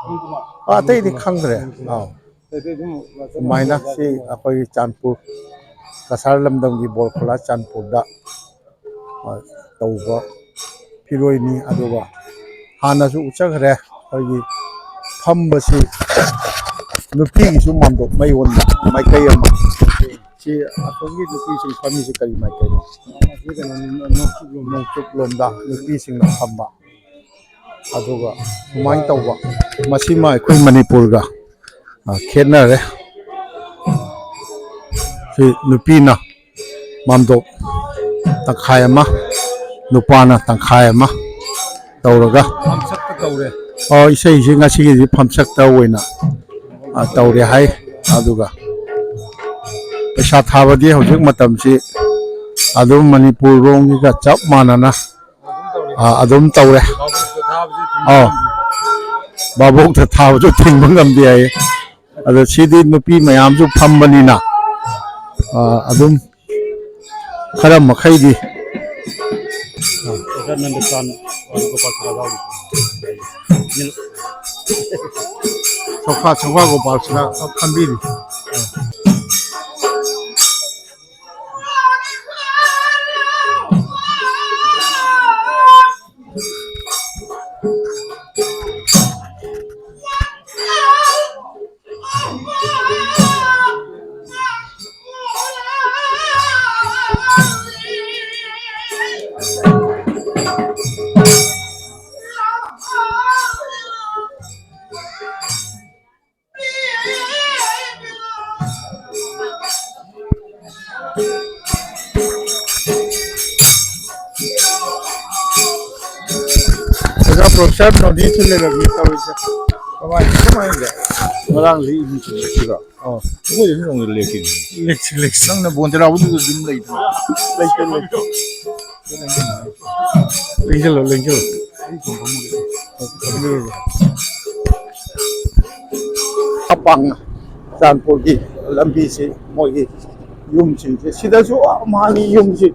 ꯑꯥ, ꯑꯇꯩꯗꯤ ꯈꯪꯗ꯭ꯔꯦ꯫ ꯑꯥ꯫ ꯑꯗꯨꯃꯥꯏꯅ ꯁꯤ ꯑꯩꯈꯣꯏꯒꯤ ꯆꯥꯟꯄꯨꯔ, ꯀꯁꯥꯔ ꯂꯝꯗꯝꯒꯤ ꯕꯣꯔꯈꯣꯂꯥ ꯆꯥꯟꯄꯨꯔꯗ, ꯑ, ꯇꯧꯕ ꯐꯤꯔꯣꯏꯅꯤ꯫ ꯑꯗꯨꯒ ꯍꯥꯟꯅꯁꯨ ꯎꯠꯆꯈ꯭ꯔꯦ, ꯑꯩꯈꯣꯏꯒꯤ ꯐꯝꯕꯁꯤ ꯅꯨꯄꯤꯒꯤꯁꯨ ꯃꯥꯟꯗꯣꯞ ꯃꯌꯣꯟꯕ ꯃꯥꯏꯀꯩ ꯑꯃ꯫ ꯁꯤ ꯑꯁꯣꯝꯒꯤ ꯅꯨꯄꯤꯁꯤꯡ ꯐꯝꯃꯤꯁꯤ ꯀꯔꯤ ꯃꯥꯏꯀꯩꯅꯣ? ꯅꯣꯡꯆꯨꯞ ꯂꯣꯝꯗ ꯅꯨꯄꯤꯁꯤꯡꯅ ꯐꯝꯕ꯫ ꯑꯗꯨꯒ ꯁꯨꯃꯥꯏꯅ ꯇꯧꯕ, ꯃꯁꯤꯃ ꯑꯩꯈꯣꯏ ꯃꯅꯤꯄꯨꯔꯒ, ꯑ, ꯈꯦꯠꯅꯔꯦ꯫ ꯁꯤ ꯅꯨꯄꯤꯅ ꯃꯥꯝꯗꯣꯞ ꯇꯪꯈꯥꯏ ꯑꯃ, ꯅꯨꯄꯥꯅ ꯇꯪꯈꯥꯏ ꯑꯃ ꯇꯧꯔꯒ, ꯐꯝꯁꯛꯇ ꯇꯧꯔꯦ꯫ ꯑꯣ, ꯏꯁꯩꯁꯤ ꯉꯁꯤꯒꯤꯗꯤ ꯐꯝꯁꯛꯇ ꯑꯣꯏꯅ, ꯑ, ꯇꯧꯔꯦ ꯍꯥꯏ꯫ ꯑꯗꯨꯒ ꯄꯩꯁꯥ ꯊꯥꯕꯗꯤ ꯍꯧꯖꯤꯛ ꯃꯇꯝꯁꯤ ꯑꯗꯨꯝ ꯃꯅꯤꯄꯨꯔ ꯔꯣꯝꯒꯤꯒ ꯆꯞ ꯃꯥꯟꯅꯅ, ꯑ, ꯑꯗꯨꯝ ꯇꯧꯔꯦ꯫ ꯑꯧ, ꯚꯥꯕꯣꯛꯇ ꯊꯥꯕꯁꯨ ꯊꯤꯡꯕ ꯉꯝꯗꯦ ꯍꯥꯏꯌꯦ꯫ ꯑꯗꯣ ꯁꯤꯗꯤ ꯅꯨꯄꯤ ꯃꯌꯥꯝꯁꯨ ꯐꯝꯕꯅꯤꯅ, ꯑ, ꯑꯗꯨꯝ ꯈꯔ ꯃꯈꯩꯗꯤ꯫ ꯁꯣꯐꯥ, ꯁꯣꯐꯥ ꯒꯣꯄꯥꯜꯁꯤꯅ ꯐꯝꯕꯤꯔꯤ꯫ ꯑꯣꯖꯥ ꯄ꯭ꯔꯣꯐꯦꯁꯔ ꯅꯣꯗꯤꯁꯨ ꯂꯩꯔꯝꯃꯤ ꯇꯧꯔꯤꯁꯦ꯫ ꯀꯃꯥꯏ-, ꯀꯃꯥꯏꯅ ꯂꯩ? ꯉꯔꯥꯡꯁꯤ ꯏꯃꯨꯡ ꯆꯪꯉꯛꯈꯤꯕ꯫ ꯑꯣ꯫ ꯑꯩꯈꯣꯏꯗꯁꯨ ꯅꯣꯡꯃ ꯂꯦꯛꯈꯤꯕꯅꯤ꯫ ꯂꯦꯛꯁꯤ, ꯂꯦꯛꯁꯤ꯫ ꯅꯪꯅ ꯕꯣꯟ ꯇꯦꯔꯥꯎꯕꯗꯨꯗ ꯑꯗꯨꯝ ꯂꯩꯗꯅ꯫ ꯂꯩꯇꯦ, ꯂꯩꯇꯦ꯫ ꯂꯦꯡꯁꯤꯜꯂꯣ, ꯂꯦꯡꯁꯤꯜꯂꯣ꯫ ꯑꯄꯥꯡꯅ ꯆꯥꯟꯄꯨꯔꯒꯤ ꯂꯝꯕꯤꯁꯤ ꯃꯣꯏꯒꯤ ꯌꯨꯝꯁꯤꯡꯁꯦ ꯁꯤꯗꯁꯨ ꯃꯥꯒꯤ ꯌꯨꯝꯁꯤ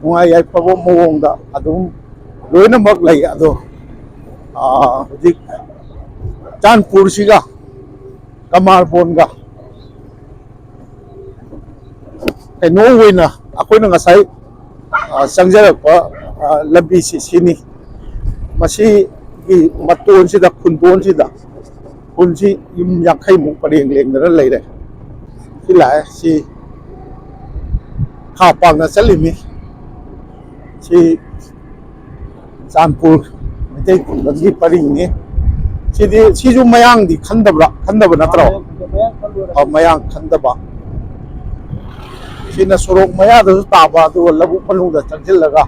ꯅꯨꯡꯉꯥꯏ ꯌꯥꯏꯐꯕ ꯃꯑꯣꯡꯗ ꯑꯗꯨꯝ ꯂꯣꯏꯅꯃꯛ ꯂꯩ꯫ ꯑꯗꯣ, ꯑꯥ, ꯍꯧꯖꯤꯛ ꯆꯥꯟꯄꯨꯔꯁꯤꯒ ꯀꯃꯥꯔꯕꯣꯟꯒ ꯀꯩꯅꯣ ꯑꯣꯏꯅ ꯑꯩꯈꯣꯏꯅ ꯉꯁꯥꯏ, ꯑ, ꯆꯪꯖꯔꯛꯄ, ꯑ, ꯂꯝꯕꯤꯁꯤ ꯁꯤꯅꯤ꯫ ꯃꯁꯤꯒꯤ ꯃꯇꯣꯟꯁꯤꯗ, ꯈꯨꯟꯗꯣꯟꯁꯤꯗ ꯈꯨꯟꯁꯤ ꯌꯨꯝ ꯌꯥꯡꯈꯩꯃꯨꯛ ꯄꯔꯦꯡ ꯂꯦꯡꯗꯅ ꯂꯩꯔꯦ꯫ ꯁꯤ ꯂꯥꯛꯑꯦ, ꯁꯤ ꯈꯥ ꯄꯥꯛꯅ ꯆꯠꯂꯤꯃꯤ꯫ ꯁꯤ ꯆꯥꯟꯄꯨꯔ ꯃꯩꯇꯩ ꯈꯨꯡꯒꯪꯒꯤ ꯄꯔꯤꯡꯅꯤ꯫ ꯁꯤꯗꯤ, ꯁꯤꯁꯨ ꯃꯌꯥꯡꯗꯤ ꯈꯟꯗꯕ꯭ꯔꯥ? ꯈꯟꯗꯕ ꯅꯠꯇ꯭ꯔꯣ? ꯃꯌꯥꯡ ꯈꯟꯗꯕ꯫ ꯑ, ꯃꯌꯥꯡ ꯈꯟꯗꯕ꯫ ꯁꯤꯅ ꯁꯣꯔꯣꯛ ꯃꯌꯥꯗꯁꯨ ꯇꯥꯕ, ꯑꯗꯨꯒ ꯂꯧꯕꯨꯛ ꯃꯅꯨꯡꯗ ꯆꯪꯁꯤꯜꯂꯒ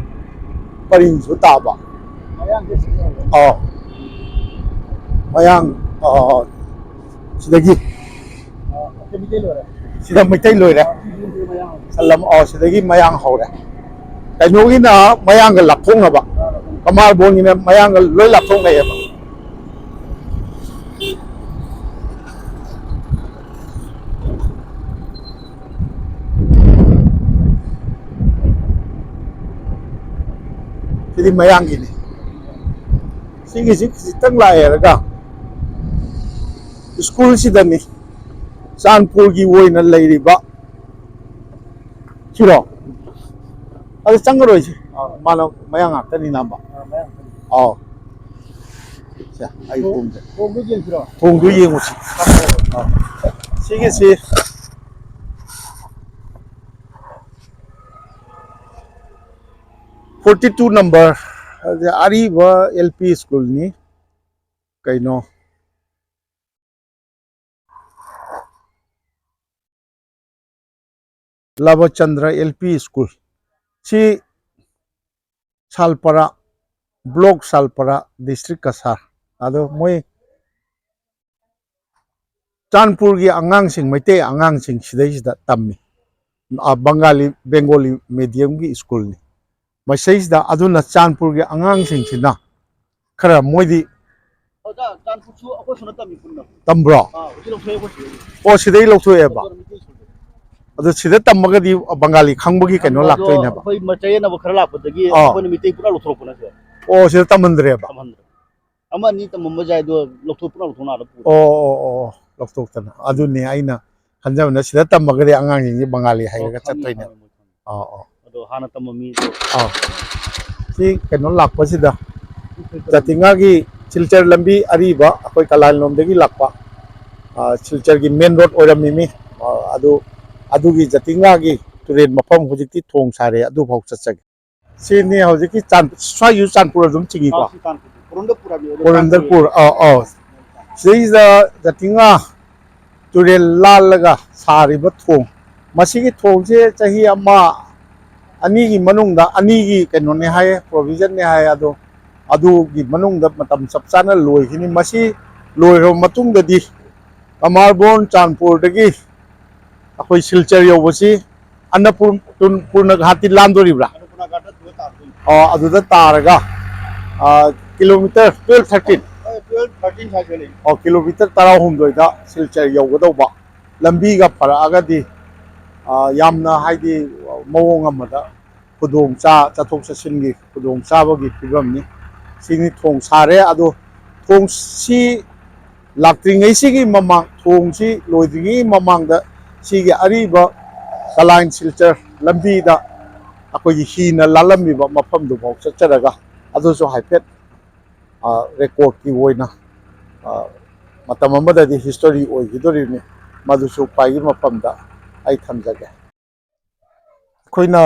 ꯄꯔꯤꯡꯁꯨ ꯇꯥꯕ꯫ ꯃꯌꯥꯡꯁꯦ ꯁꯤꯗ ꯑꯣꯏꯔꯦ꯫ ꯑ, ꯃꯌꯥꯡ, ꯑ, ꯁꯤꯗꯒꯤ꯫ ꯑ, ꯁꯤ ꯃꯩꯇꯩ ꯂꯣꯏꯔꯦ꯫ ꯁꯤꯗ ꯃꯩꯇꯩ ꯂꯣꯏꯔꯦ꯫ ꯑ, ꯁꯤꯗꯒꯤ ꯃꯌꯥꯡ ꯍꯧꯔꯦ꯫ ꯁꯂꯝ, ꯑ, ꯁꯤꯗꯒꯤ ꯃꯌꯥꯡ ꯍꯧꯔꯦ꯫ ꯀꯩꯅꯣꯒꯤꯅ ꯃꯌꯥꯡꯒ ꯂꯥꯞꯊꯣꯛꯅꯕ꯫ ꯑ, ꯂꯥꯞꯊꯣꯛꯅꯕ꯫ ꯀꯃꯥꯔꯕꯣꯟꯒꯤꯅ ꯃꯌꯥꯡꯒ ꯂꯣꯏ ꯂꯥꯞꯊꯣꯛꯅꯩꯌꯦꯕ꯫ ꯁꯤꯗꯤ ꯃꯌꯥꯡꯒꯤꯅꯤ꯫ ꯁꯤꯒꯤꯁꯤ ꯈꯤꯖꯤꯛꯇꯪ ꯂꯥꯛꯑꯦꯔꯒ ꯁ꯭ꯀꯨꯜꯁꯤꯗꯅꯤ ꯆꯥꯟꯄꯨꯔꯒꯤ ꯑꯣꯏꯅ ꯂꯩꯔꯤꯕ꯫ ꯁꯤꯔꯣ? ꯑꯗꯨ ꯆꯪꯉꯔꯣꯏꯁꯤ꯫ ꯑꯥ, ꯃꯥꯅ ꯃꯌꯥꯡ ꯉꯥꯛꯇꯅꯤ ꯅꯝꯕ꯫ ꯑꯥ, ꯃꯌꯥꯡ ꯉꯥꯛꯇꯅꯤ꯫ ꯑꯥꯎ꯫ ꯁꯦ, ꯑꯩ ꯊꯣꯡ-, ꯊꯣꯡꯁꯦ꯫ ꯊꯣꯡꯗꯣ ꯌꯦꯡꯁꯤꯔꯣ? ꯊꯣꯡꯗꯣ ꯌꯦꯡꯉꯨꯁꯤ꯫ ꯑꯥ꯫ ꯁꯤꯒꯤꯁꯤ forty two number, ꯑꯗ ꯑꯔꯤꯕ L P ꯁ꯭ꯀꯨꯜꯅꯤ꯫ ꯀꯩꯅꯣ? ꯂꯕꯆꯟꯗ꯭ꯔ L P ꯁ꯭ꯀꯨꯜ꯫ ꯁꯤ ꯁꯥꯜꯄꯔꯥ, ꯕ꯭ꯂꯣꯛ ꯁꯥꯜꯄꯔꯥ, ꯗꯤꯁꯇ꯭ꯔꯤꯛ ꯀꯁꯥꯔ꯫ ꯑꯗꯣ ꯃꯣꯏ ꯆꯥꯟꯄꯨꯔꯒꯤ ꯑꯉꯥꯡꯁꯤꯡ, ꯃꯩꯇꯩ ꯑꯉꯥꯡꯁꯤꯡ ꯁꯤꯗꯩꯁꯤꯗ ꯇꯝꯃꯤ꯫ ꯑ, ꯕꯪꯒꯥꯂꯤ, ꯕꯦꯡꯒꯣꯂꯤ ꯃꯦꯗꯤꯌꯝꯒꯤ ꯁ꯭ꯀꯨꯜꯅꯤ꯫ ꯃꯁꯤꯗꯩꯁꯤꯗ ꯑꯗꯨꯅ ꯆꯥꯟꯄꯨꯔꯒꯤ ꯑꯉꯥꯡꯁꯤꯡꯁꯤꯅ ꯈꯔ ꯃꯣꯏꯗꯤ ꯑꯣꯖꯥ, ꯆꯥꯟꯄꯨꯔꯁꯨ ꯑꯩꯈꯣꯏ ꯁꯣꯝꯗ ꯇꯝꯃꯤ ꯄꯨꯟꯅ꯫ ꯇꯝꯕ꯭ꯔꯣ? ꯑꯥ, ꯍꯧꯖꯤꯛ ꯂꯧꯊꯣꯛꯑꯦ ꯑꯩꯈꯣꯏ ꯁꯤꯗꯒꯤ꯫ ꯑꯣ, ꯁꯤꯗꯩ ꯂꯧꯊꯣꯛꯑꯦꯕ? ꯑꯩꯈꯣꯏ ꯃꯤꯇꯩ ꯁ꯭ꯀꯨꯜꯗꯒꯤ꯫ ꯑꯗꯨ ꯁꯤꯗ ꯇꯝꯃꯒꯗꯤ ꯕꯪꯒꯥꯂꯤ ꯈꯪꯕꯒꯤ ꯀꯩꯅꯣ ꯑꯗꯣ ꯂꯥꯛꯇꯣꯏꯅꯦꯕ? ꯑꯩꯈꯣꯏ ꯃ-, ꯆꯌꯦꯠꯅꯕ ꯈꯔ ꯂꯥꯛꯄꯗꯒꯤ ꯑꯥ꯫ ꯑꯩꯈꯣꯏꯅ ꯃꯤꯇꯩ ꯄꯨꯔꯥ ꯂꯧꯊꯣꯔꯛꯄ ꯅꯠꯇ꯭ꯔꯣ? ꯑꯣ, ꯁꯤꯗ ꯇꯝꯍꯟꯗ꯭ꯔꯦꯕ? ꯇꯝꯍꯟꯗ꯭ꯔꯦ꯫ ꯑꯃ ꯑꯅꯤ ꯇꯝꯃꯝꯕꯁꯨ ꯌꯥꯏ, ꯑꯗꯣ ꯂꯧꯊꯣꯛ-, ꯄꯨꯔꯥ ꯂꯧꯊꯣꯛꯅꯔꯒ ꯄꯨꯔꯦ꯫ ꯑꯣ ꯑꯣ ꯑꯣ ꯑꯣ, ꯂꯧꯊꯣꯛꯇꯅ꯫ ꯑꯗꯨꯅꯤ ꯑꯩꯅ ꯈꯟꯖꯕꯅ, ꯁꯤꯗ ꯇꯝꯃꯒꯗꯤ ꯑꯉꯥꯡꯁꯤꯡꯁꯦ ꯕꯪꯒꯥꯂꯤ ꯍꯩꯔꯒ ꯈꯪꯉꯤ, ꯆꯠꯇꯣꯏꯅꯦ꯫ ꯈꯪꯉꯤ, ꯃꯣꯏ ꯈꯪꯉꯤ꯫ ꯑꯣ ꯑꯣ꯫ ꯑꯗꯣ ꯍꯥꯟꯅ ꯇꯝꯕ ꯃꯤꯗꯣ ꯑꯥ꯫ ꯁꯤ ꯀꯩꯅꯣ ꯂꯥꯛꯄꯁꯤꯗ, ꯖꯥꯇꯤꯡꯒꯥꯒꯤ ꯁꯤꯜꯆꯔ ꯂꯝꯕꯤ ꯑꯔꯤꯕ ꯑꯩꯈꯣꯏ ꯀꯂꯥꯟ ꯂꯣꯝꯗꯒꯤ ꯂꯥꯛꯄ, ꯑꯥ, ꯁꯤꯜꯆꯔꯒꯤ ꯃꯦꯟ ꯔꯣꯗ ꯑꯣꯏꯔꯝꯃꯤꯅꯤ꯫ ꯑꯥ, ꯑꯗꯨ, ꯑꯗꯨꯒꯤ ꯖꯥꯇꯤꯡꯒꯥꯒꯤ ꯇꯨꯔꯦꯜ ꯃꯐꯝ ꯍꯧꯖꯤꯛꯇꯤ ꯊꯣꯡ ꯁꯥꯔꯦ, ꯑꯗꯨꯐꯥꯎ ꯆꯠꯆꯒꯦ꯫ ꯁꯤꯅꯤ ꯍꯧꯖꯤꯛꯀꯤ ꯆꯥꯟ-, ꯁ꯭ꯋꯥꯏꯁꯨ ꯆꯥꯟꯄꯨꯔ ꯑꯗꯨꯝ ꯆꯤꯡꯉꯤꯀꯣ? ꯑꯥ, ꯁꯤ ꯆꯥꯟꯄꯨꯔ꯫ ꯄꯨꯔꯟꯗ ꯄꯨꯔꯥꯅꯤ ꯑꯣꯏꯔꯦ, ꯄꯨꯔꯟꯗꯔꯄꯨꯔ, ꯑꯧ ꯑꯧ꯫ ꯁꯤꯗꯩꯁꯤꯗ ꯖꯥꯇꯤꯡꯒꯥ ꯇꯨꯔꯦꯜ ꯂꯥꯜꯂꯒ ꯁꯥꯔꯤꯕ ꯊꯣꯡ, ꯃꯁꯤꯒꯤ ꯊꯣꯡꯁꯦ ꯆꯍꯤ ꯑꯃ ꯑꯅꯤꯒꯤ ꯃꯅꯨꯡꯗ, ꯑꯅꯤꯒꯤ ꯀꯩꯅꯣꯅꯦ ꯍꯥꯏꯌꯦ, ꯄ꯭ꯔꯣꯕꯤꯖꯟꯅꯦ ꯍꯥꯏꯌꯦ꯫ ꯑꯗꯣ ꯑꯗꯨꯒꯤ ꯃꯅꯨꯡꯗ ꯃꯇꯝ ꯆꯞ ꯆꯥꯅ ꯂꯣꯏꯈꯤꯅꯤ꯫ ꯃꯁꯤ ꯂꯣꯏꯔꯕ ꯃꯇꯨꯡꯗꯗꯤ ꯀꯃꯥꯔꯕꯣꯟ ꯆꯥꯟꯄꯨꯔꯗꯒꯤ ꯑꯩꯈꯣꯏ ꯁꯤꯜꯆꯔ ꯌꯧꯕꯁꯤ ꯑꯟꯅꯄꯨꯔ-, ꯄꯨꯔꯅ ꯘꯥꯠꯇꯤ ꯂꯥꯟꯗꯣꯔꯤꯕ꯭ꯔꯥ? ꯑꯅꯄꯨꯔꯅꯥ ꯘꯥꯠꯇ ꯑꯗꯨꯗ ꯇꯥꯗꯣꯏꯅꯤ꯫ ꯑꯣ, ꯑꯗꯨꯗ ꯇꯥꯔꯒ, ꯑꯥ, ꯀꯤꯂꯣꯃꯤꯇꯔ twelve thirteen꯫ ꯍꯣꯏ, twelve thirteen ꯁ꯭ꯋꯥꯏꯗ ꯂꯩ꯫ ꯑꯣ, ꯀꯤꯂꯣꯃꯤꯇꯔ ꯇꯔꯥꯍꯨꯝꯗꯣꯏꯗ ꯁꯤꯜꯆꯔ ꯌꯧꯒꯗꯧꯕ꯫ ꯂꯝꯕꯤꯒ ꯐꯔꯛꯑꯒꯗꯤ, ꯑꯥ, ꯌꯥꯝꯅ ꯍꯥꯏꯗꯤ ꯃꯑꯣꯡ ꯑꯃꯗ ꯈꯨꯗꯣꯡ ꯆꯥ-, ꯆꯠꯊꯣꯛ ꯆꯠꯁꯤꯟꯒꯤ ꯈꯨꯗꯣꯡ ꯆꯥꯕꯒꯤ ꯐꯤꯕꯝꯅꯤ꯫ ꯁꯤꯅꯤ ꯊꯣꯡ ꯁꯥꯔꯦ꯫ ꯑꯗꯣ ꯊꯣꯡꯁꯤ ꯂꯥꯛꯇ꯭ꯔꯤꯉꯩꯁꯤꯒꯤ ꯃꯃꯥꯡ, ꯊꯣꯡꯁꯤ ꯂꯣꯏꯗ꯭ꯔꯤꯉꯩ ꯃꯃꯥꯡꯗ ꯁꯤꯒꯤ ꯑꯔꯤꯕ ꯀꯂꯥꯏꯟ ꯁꯤꯜꯆꯔ ꯂꯝꯕꯤꯗ ꯑꯩꯈꯣꯏꯒꯤ ꯍꯤꯅ ꯂꯥꯜꯂꯝꯃꯤꯕ ꯃꯐꯝꯗꯨꯐꯥꯎ ꯆꯠꯆꯔꯒ ꯑꯗꯨꯁꯨ ꯍꯥꯏꯐꯦꯠ, ꯑ, ꯔꯦꯀꯣꯔꯗꯀꯤ ꯑꯣꯏꯅ, ꯑ, ꯃꯇꯝ ꯑꯃꯗꯗꯤ ꯍꯤꯁꯇꯣꯔꯤ ꯑꯣꯏꯈꯤꯗꯣꯔꯤꯕꯅꯤ꯫ ꯃꯗꯨꯁꯨ ꯈ꯭ꯋꯥꯏꯒꯤ ꯃꯐꯝꯗ ꯑꯩ ꯊꯝꯖꯒꯦ꯫ ꯑꯩꯈꯣꯏꯅ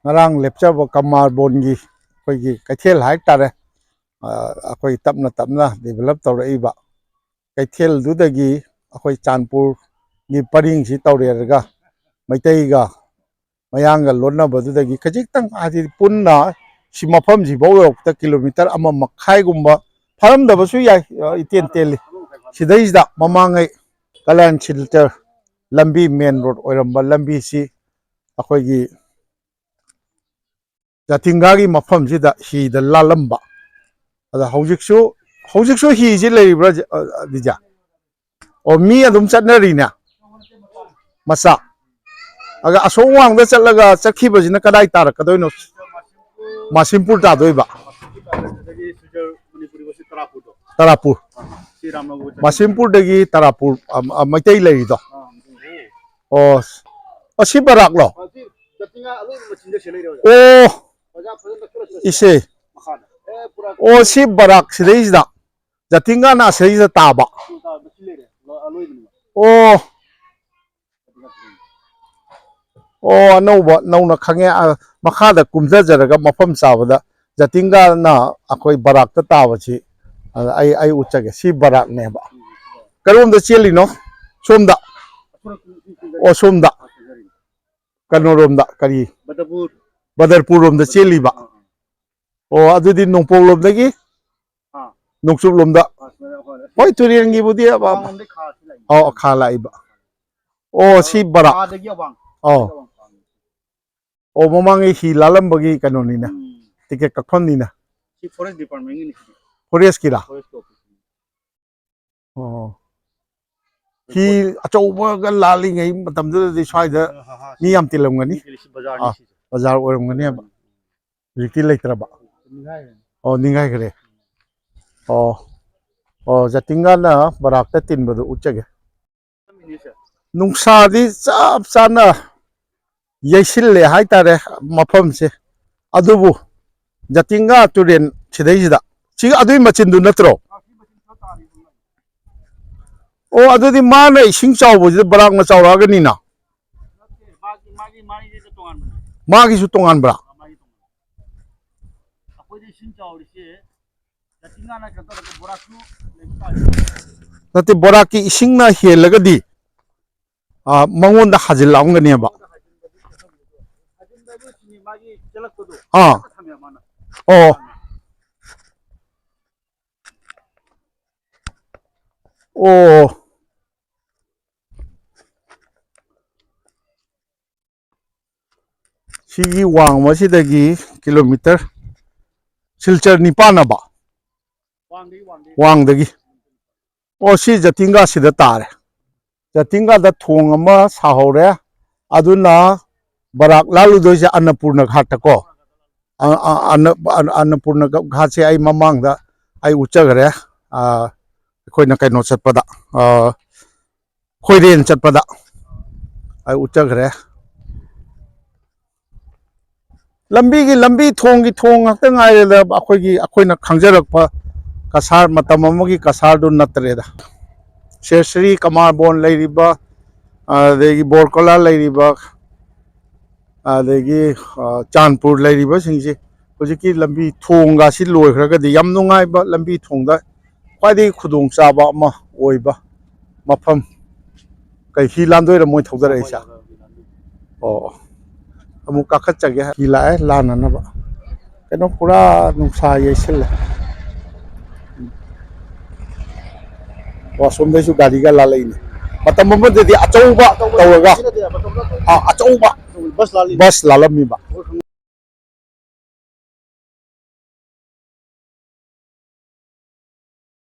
ꯉꯔꯥꯡ ꯂꯦꯞꯆꯕ ꯀꯃꯥꯔꯕꯣꯟꯒꯤ ꯑꯩꯈꯣꯏꯒꯤ ꯀꯩꯊꯦꯜ ꯍꯥꯏꯇꯥꯔꯦ, ꯑ, ꯑꯩꯈꯣꯏ ꯇꯞꯅ ꯇꯞꯅ ꯗꯤꯕꯦꯂꯞ ꯇꯧꯔꯛꯏꯕ ꯀꯩꯊꯦꯜꯗꯨꯗꯒꯤ ꯑꯩꯈꯣꯏ ꯆꯥꯟꯄꯨꯔꯒꯤ ꯄꯔꯤꯡꯁꯤ ꯇꯧꯔꯦꯔꯒ ꯃꯩꯇꯩꯒ ꯃꯌꯥꯡꯒ ꯂꯣꯟꯅꯕꯗꯨꯗꯒꯤ ꯈꯖꯤꯛꯇꯪ, ꯍꯥꯏꯗꯤ ꯄꯨꯟꯅ ꯁꯤ ꯃꯐꯝꯁꯤꯐꯥꯎ ꯌꯧꯔꯛꯄꯗ ꯀꯤꯂꯣꯃꯤꯇꯔ ꯑꯃ ꯃꯈꯥꯏꯒꯨꯝꯕ ꯐꯥꯔꯝꯗꯕꯁꯨ ꯌꯥꯏ, ꯑ, ꯏꯇꯦꯟ ꯇꯦꯜꯂꯤ꯫ ꯁꯤꯗꯩꯁꯤꯗ ꯃꯃꯥꯡꯉꯩ ꯀꯂꯥꯟ ꯁꯤꯜꯆꯔ ꯂꯝꯕꯤ, ꯃꯦꯟ ꯔꯣꯗ ꯑꯣꯏꯔꯝꯕ ꯂꯝꯕꯤꯁꯤ ꯑꯩꯈꯣꯏꯒꯤ ꯖꯥꯇꯤꯡꯒꯥꯒꯤ ꯃꯐꯝꯁꯤꯗ ꯍꯤꯗ ꯂꯥꯜꯂꯝꯕ꯫ ꯑꯗ ꯍꯧꯖꯤꯛꯁꯨ, ꯍꯧꯖꯤꯛꯁꯨ ꯍꯤꯁꯤ ꯂꯩꯔꯤꯕ꯭ꯔꯥ, ꯑ, ꯗꯤꯖꯥ? ꯑꯣ, ꯃꯤ ꯑꯗꯨꯝ ꯆꯠꯅꯔꯤꯅꯦ, ꯃꯆꯥ꯫ ꯑꯗ ꯑꯁꯣꯝ ꯋꯥꯡꯗ ꯆꯠꯂꯒ ꯆꯠꯈꯤꯕꯁꯤꯅ ꯀꯗꯥꯏ ꯇꯥꯔꯛꯀꯗꯣꯏꯅꯣ? ꯃꯥꯁꯤꯝꯄꯨꯔ ꯇꯥꯗꯣꯏꯕ꯫ ꯇꯔꯥꯄꯨꯔ꯫ ꯁꯤ ꯔꯥꯝꯅꯒꯔ ꯆꯠꯈꯤꯕ꯫ ꯃꯁꯤꯝꯄꯨꯔꯗꯒꯤ ꯇꯔꯥꯄꯨꯔ, ꯑ, ꯑ, ꯃꯩꯇꯩ ꯂꯩꯔꯤꯗꯣ꯫ ꯑꯥ, ꯑꯣ꯫ ꯑꯣ, ꯑꯁꯤ ꯕꯔꯥꯛꯂꯣ? ꯑꯥ, ꯁꯤ ꯖꯇꯤꯡꯒ ꯑꯂꯣꯏꯕ ꯃꯆꯤꯟꯗ ꯁꯤ ꯂꯩꯔꯦ, ꯑꯣꯖꯥ꯫ ꯑꯣ꯫ ꯑꯣꯖꯥ, ꯐꯖꯅ ꯅꯛꯁꯤꯜꯂꯁꯤ꯫ ꯏꯁꯦ꯫ ꯃꯈꯥꯗ꯫ ꯑꯦ, ꯄꯨꯔꯥ ꯑꯣ, ꯁꯤ ꯕꯔꯥꯛ ꯁꯤꯗꯩꯁꯤꯗ꯫ ꯖꯇꯤꯡꯒꯅ ꯑꯁꯤꯗꯩꯁꯤꯗ ꯇꯥꯕ꯫ ꯁꯤ ꯇꯥꯕ ꯁꯤ ꯂꯩꯔꯦ꯫ ꯂꯣ-, ꯑꯂꯣꯏꯕꯅꯦꯕ꯫ ꯑꯣ꯫ ꯑꯣ, ꯑꯅꯧꯕ ꯅꯧꯅ ꯈꯪꯉꯦ꯫ ꯑ, ꯃꯈꯥꯗ ꯀꯨꯝꯊꯖꯔꯒ ꯃꯐꯝ ꯆꯥꯕꯗ ꯖꯇꯤꯡꯒꯅ ꯑꯩꯈꯣꯏ ꯕꯔꯥꯛꯇ ꯇꯥꯕꯁꯤ, ꯑ, ꯑꯩ, ꯑꯩ ꯎꯠꯆꯒꯦ꯫ ꯁꯤ ꯕꯔꯥꯛꯅꯦꯕ꯫ ꯀꯔꯣꯝꯗ ꯆꯦꯜꯂꯤꯅꯣ? ꯁꯣꯝꯗ꯫ ꯑꯣ, ꯁꯣꯝꯗ꯫ ꯀꯩꯅꯣꯔꯣꯝꯗ, ꯀꯔꯤ? ꯕꯗꯔꯄꯨꯔ꯫ ꯕꯗꯔꯄꯨꯔ ꯔꯣꯝꯗ ꯆꯦꯜꯂꯤꯕ꯫ ꯑꯥ, ꯑꯥ꯫ ꯑꯣ, ꯑꯗꯨꯗꯤ ꯅꯣꯡꯄꯣꯛꯂꯣꯝꯗꯒꯤ ꯑꯥ꯫ ꯅꯣꯡꯆꯨꯞꯂꯣꯝꯗ꯫ ꯑꯥ, ꯁꯨꯃꯥꯏꯅ ꯍꯣꯏ꯫ ꯍꯣꯏ, ꯇꯨꯔꯦꯟꯒꯤꯕꯨꯗꯤ ꯑꯕ-, ꯑꯋꯥꯡꯂꯣꯝꯗꯩ ꯈꯥ ꯁꯤ ꯂꯥꯛꯏ꯫ ꯑꯧ, ꯈꯥ ꯂꯥꯛꯏꯕ꯫ ꯑꯣ, ꯁꯤ ꯕꯔꯥ꯫ ꯈꯥꯗꯒꯤ ꯑꯋꯥꯡ꯫ ꯑꯧ꯫ ꯑꯋꯥꯡ ꯄꯥꯡꯉꯤ꯫ ꯑꯣ, ꯃꯃꯥꯡꯒꯤ ꯍꯤ ꯂꯥꯜꯂꯝꯕꯒꯤ ꯀꯩꯅꯣꯅꯤꯅ꯫ ꯎꯝ꯫ ꯇꯤꯀꯦꯠ ꯀꯛꯐꯝꯅꯤꯅ꯫ ꯁꯤ ꯐꯣꯔꯦꯁ ꯗꯤꯄꯥꯔꯠꯃꯦꯟꯒꯤꯅꯤ ꯁꯤꯗꯤ꯫ ꯐꯣꯔꯦꯁꯀꯤꯔꯥ? ꯐꯣꯔꯦꯁꯀꯤ ꯑꯣꯐꯤꯁꯅꯤ꯫ ꯑꯣ꯫ ꯍꯤ ꯑꯆꯧꯕꯒ ꯂꯥꯜꯂꯤꯉꯩ ꯃꯇꯝꯗꯨꯗꯗꯤ ꯁ꯭ꯋꯥꯏꯗ ꯍꯥ, ꯍꯥ, ꯃꯤ ꯁꯤ ꯌꯥꯝ ꯇꯤꯜꯂꯝꯒꯅꯤ꯫ ꯃꯤ ꯇꯤꯜꯂꯤ, ꯁꯤ ꯕꯖꯥꯔꯅꯤ ꯑꯥ, ꯁꯤꯁꯦ꯫ ꯕꯖꯥꯔ ꯑꯣꯏꯔꯝꯒꯅꯦꯕ꯫ ꯍꯧꯖꯤꯛꯇꯤ ꯂꯩꯇ꯭ꯔꯕ? ꯅꯤꯡꯈꯥꯏꯈ꯭ꯔꯦ꯫ ꯑꯣ, ꯅꯤꯡꯈꯥꯏꯈ꯭ꯔꯦ꯫ ꯑꯣ꯫ ꯑꯣ, ꯖꯇꯤꯡꯒꯅ ꯕꯔꯥꯛꯇ ꯇꯤꯟꯕꯗꯣ ꯎꯠꯆꯒꯦ꯫ ꯅꯨꯡꯁꯥꯗꯤ ꯆꯞ ꯆꯥꯅ ꯌꯩꯁꯤꯜꯂꯦ ꯍꯥꯏꯇꯥꯔꯦ ꯃꯐꯝꯁꯦ꯫ ꯑꯗꯨꯕꯨ ꯖꯇꯤꯡꯒꯥ ꯇꯨꯔꯦꯟ ꯁꯤꯗꯩꯁꯤꯗ, ꯁꯤ ꯑꯗꯨꯏ ꯃꯆꯤꯟꯗꯨ ꯅꯠꯇ꯭ꯔꯣ? ꯑꯣ, ꯑꯗꯨꯗꯤ ꯃꯥꯅ ꯏꯁꯤꯡ ꯆꯥꯎꯕꯁꯤꯗ ꯕꯔꯥꯛꯅ ꯆꯥꯎꯔꯛꯑꯒꯅꯤꯅ꯫ ꯃꯥꯒꯤ, ꯃꯥꯒꯤ, ꯃꯥꯒꯤꯁꯦ ꯇꯣꯉꯥꯟꯕꯅꯦ꯫ ꯃꯥꯒꯤꯁꯨ ꯇꯣꯉꯥꯟꯕ꯭ꯔꯥ? ꯑꯥ, ꯃꯥꯒꯤ ꯇꯣꯉꯥꯟꯕ꯫ ꯑꯩꯈꯣꯏꯗꯤ ꯏꯁꯤꯡ ꯆꯥꯎꯔꯤꯁꯦ ꯖꯇꯤꯡꯒꯥꯅ ꯀꯩꯅꯣ ꯇꯧꯔꯒ ꯕꯣꯔꯥꯛꯁꯨ ꯂꯩꯕ ꯇꯥꯔꯦ꯫ ꯅꯠꯇꯦ, ꯕꯣꯔꯥꯛꯀꯤ ꯏꯁꯤꯡꯅ ꯍꯦꯜꯂꯒꯗꯤ, ꯑ, ꯃꯉꯣꯟꯗ ꯍꯥꯖꯤꯜꯂꯛꯑꯝꯒꯅꯦꯕ꯫ ꯍꯥꯖꯤꯟꯕꯗꯤ ꯁꯤꯅꯤ ꯃꯥꯒꯤ ꯆꯦꯜꯂꯛꯄꯗꯣ꯫ ꯑꯥ꯫ ꯊꯝꯃꯦ ꯃꯥꯅ꯫ ꯑꯣ꯫ ꯑꯣ꯫ ꯁꯤꯒꯤ ꯋꯥꯡꯃꯁꯤꯗꯒꯤ ꯀꯤꯂꯣꯃꯤꯇꯔ ꯁꯤꯜꯆꯔ ꯅꯤꯄꯥꯟ ꯑꯕ? ꯋꯥꯡꯗꯒꯤ, ꯋꯥꯡꯗꯒꯤ꯫ ꯋꯥꯡꯗꯒꯤ꯫ ꯑꯣ, ꯁꯤ ꯖꯇꯤꯡꯒꯥꯁꯤꯗ ꯇꯥꯔꯦ꯫ ꯖꯇꯤꯡꯒꯥꯗ ꯊꯣꯡ ꯑꯃ ꯁꯥꯍꯧꯔꯦ꯫ ꯑꯗꯨꯅ ꯕꯔꯥꯛ ꯂꯥꯜꯂꯨꯗꯣꯏꯁꯦ ꯑꯟꯅꯄꯨꯔꯅ ꯘꯥꯠꯇꯀꯣ꯫ ꯑ-, ꯑ-, ꯑꯟꯅ-, ꯑꯟ-, ꯑꯟꯅꯄꯨꯔꯅ ꯘꯥꯠꯁꯦ ꯑꯩ ꯃꯃꯥꯡꯗ ꯑꯩ ꯎꯠꯆꯈ꯭ꯔꯦ꯫ ꯑꯩꯈꯣꯏꯅ ꯀꯩꯅꯣ ꯆꯠꯄꯗ, ꯈꯣꯏꯔꯦꯟ ꯆꯠꯄꯗ ꯑꯩ ꯎꯠꯆꯈ꯭ꯔꯦ꯫ ꯂꯝꯕꯤꯒꯤ ꯂꯝꯕꯤ, ꯊꯣꯡꯒꯤ ꯊꯣꯡ ꯉꯥꯛꯇ ꯉꯥꯏꯔꯦꯗ꯫ ꯑꯩꯈꯣꯏꯒꯤ, ꯑꯩꯈꯣꯏꯅ ꯈꯪꯖꯔꯛꯄ ꯀꯁꯥꯔ, ꯃꯇꯝ ꯑꯃꯒꯤ ꯀꯁꯥꯔꯗꯨ ꯅꯠꯇ꯭ꯔꯦꯗ꯫ ꯁꯦꯁꯔꯤ, ꯀꯃꯥꯔꯕꯣꯟ ꯂꯩꯔꯤꯕ, ꯑꯗꯒꯤ ꯕꯣꯔꯀꯣꯂꯥ ꯂꯩꯔꯤꯕ, ꯑꯗꯒꯤ, ꯑ, ꯆꯥꯟꯄꯨꯔ ꯂꯩꯔꯤꯕꯁꯤꯡꯁꯤ ꯍꯧꯖꯤꯛꯀꯤ ꯂꯝꯕꯤ ꯊꯣꯡꯒꯁꯤ ꯂꯣꯏꯈ꯭ꯔꯒꯗꯤ ꯌꯥꯝ ꯅꯨꯡꯉꯥꯏꯕ ꯂꯝꯕꯤ ꯊꯣꯡꯗ ꯈ꯭ꯋꯥꯏꯗꯒꯤ ꯈꯨꯗꯣꯡꯆꯥꯕ ꯑꯃ ꯑꯣꯏꯕ ꯃꯐꯝ꯫ ꯀꯩ, ꯍꯤ ꯂꯥꯟꯗꯣꯏꯔ ꯃꯣꯏ ꯊꯧꯗꯔꯛꯏꯁꯦ? ꯑꯣ, ꯑꯃꯨꯛ ꯀꯥꯈꯠꯆꯒꯦ꯫ ꯍꯤ ꯂꯥꯛꯑꯦ ꯂꯥꯟꯅꯅꯕ꯫ ꯀꯩꯅꯣ, ꯄꯨꯔꯥ ꯅꯨꯡꯁꯥ ꯌꯩꯁꯤꯜꯂꯦ꯫ ꯑꯣ, ꯑꯁꯣꯝꯗꯩꯁꯨ ꯒꯥꯔꯤꯒ ꯂꯥꯜꯂꯛꯏꯅꯦ꯫ ꯃꯇꯝ ꯑꯃꯗꯗꯤ ꯑꯆꯧꯕ ꯇꯧꯔꯒ, ꯑꯥ, ꯑꯆꯧꯕ ꯕꯁ ꯂꯥꯜꯂꯝꯃꯤꯕ꯫